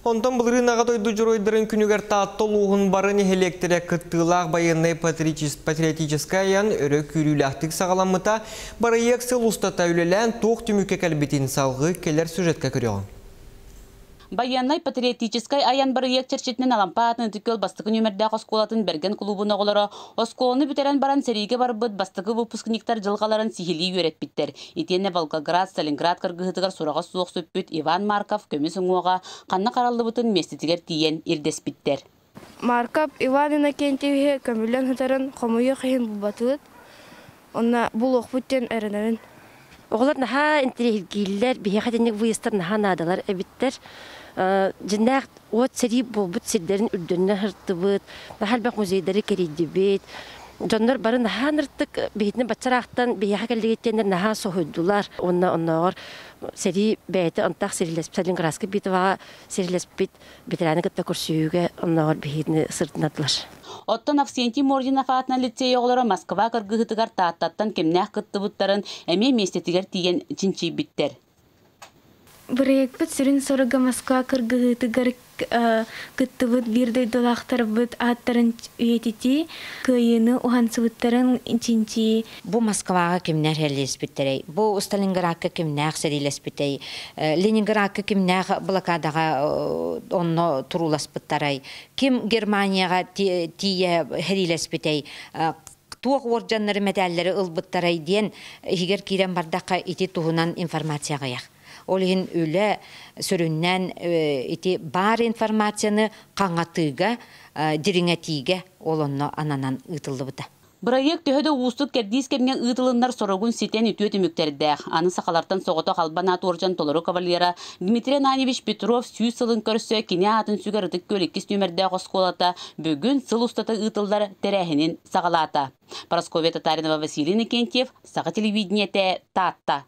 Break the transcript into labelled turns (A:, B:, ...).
A: Онтон былырыын Аҕа дойду дьоруойдарын күнүгэр Таатта улууһун бары нэһилиэктэрэ кыттыылаах байыаннай патриотическай айан өрө күүрүүлээхтик саҕаламмыта. Бырайыак сыл устата үлэлээн туох түмүккэ кэлбитин салҕыы кэлэр сюжетка көрүөҕүҥ.
B: Байыаннай патриотическай айан бырайыак чэрчитинэн Алампа аатын Ытык Күөл бастакы нүөмэрдээх оскуолатын Бэргэн кулуубун оҕолоро оскуоланы бүтэрэн баран сэриигэ барбыт бастакы выпускниктар дьылҕаларын сиһилии үөрэппиттэр. Итиэннэ Волгоград, Сталинград кыргыһыытыгар сураҕа суох сүппүт Иван Марков көмүс уҥуоҕа ханна хараллыбытын миэстэтигэр тиийэн ирдэспиттэр.
C: Марков Иван Иннокентьевиһы көмүллэн сытарын хомойуох иһин булбатыбыт. Онно булуохпут диэн эрэнэбин.
D: Оҕолор наһаа интэриэһиргииллэр, биһиэхэ итинник выездтар наһаа наадалар эбиттэр. Дьиннээх уот сэрии буолбут сирдэрин үрдүнэн сыртыбыт, наһаа элбэх музейдары кэрийдибит. Дьоннор бары наһаа ыныртык биһитини баччараахтан биһиэхэ кэллигиттиэннэр наһаа соһуйдулар. Уонна оннооҕор сэрии бэйэтэ антах сэрилэспит Сталинградскай битваҕа сэрилэспит ветераны кытта көрсүһүүгэ оннооҕор биһигини сырдынадылар.
B: Оттон Авксентий Мординов аатынан лицей оҕолоро Москва кыргыһыытыгар Тааттаттан кимнээх кыттыбыттарын эмиэ миэстэтигэр тиийэн чинчийбиттэр.
C: Бырайыакпыт сүрүн соруга Москва кыргыһыытыгар кыттыбыт биир дойдулаахтарбыт ааттарын үйэтитии, кыайыыны уһансыбыттарын чинчийии.
E: Бу Москваҕа кимнээх сэрилэспиттэрэй? Бу Сталинградка кимнээх сэриилэспитэй? Ленинградка кимнээх блокадаҕа онно турууласпыттарай? Ким Германияҕа тиийэ сэриилэспитэй? Туох уордьаннары, мэтээллэри ылбыттарай диэн иһигэр киирэн бардахха ити туһунан информация аҕыйах. Ол иһин үлэ сүрүннээн ити баар информацияны хаҥатыыга, дириҥэтиигэ ол онно ананан ыытыллыбыта.
B: Бырайыак төһө да уустук кэрдиис кэмҥэ ыытылыннар сорогун ситэн үтүө түмүктэрдээх. Аны сахалартан соҕотох албан аат уордьан толору кавалера Дмитрий Ананьевич Петров 100 сылын көрсө кини аатын сүгэр Ытык Күөл иккис нүөмэрдээх оскуолата бүгүн сыл устата ыытыллар тэрээһинин саҕалаата. Парасковья Татаринова, Василий Иннокентьев, Саха телевидениетэ, Таатта.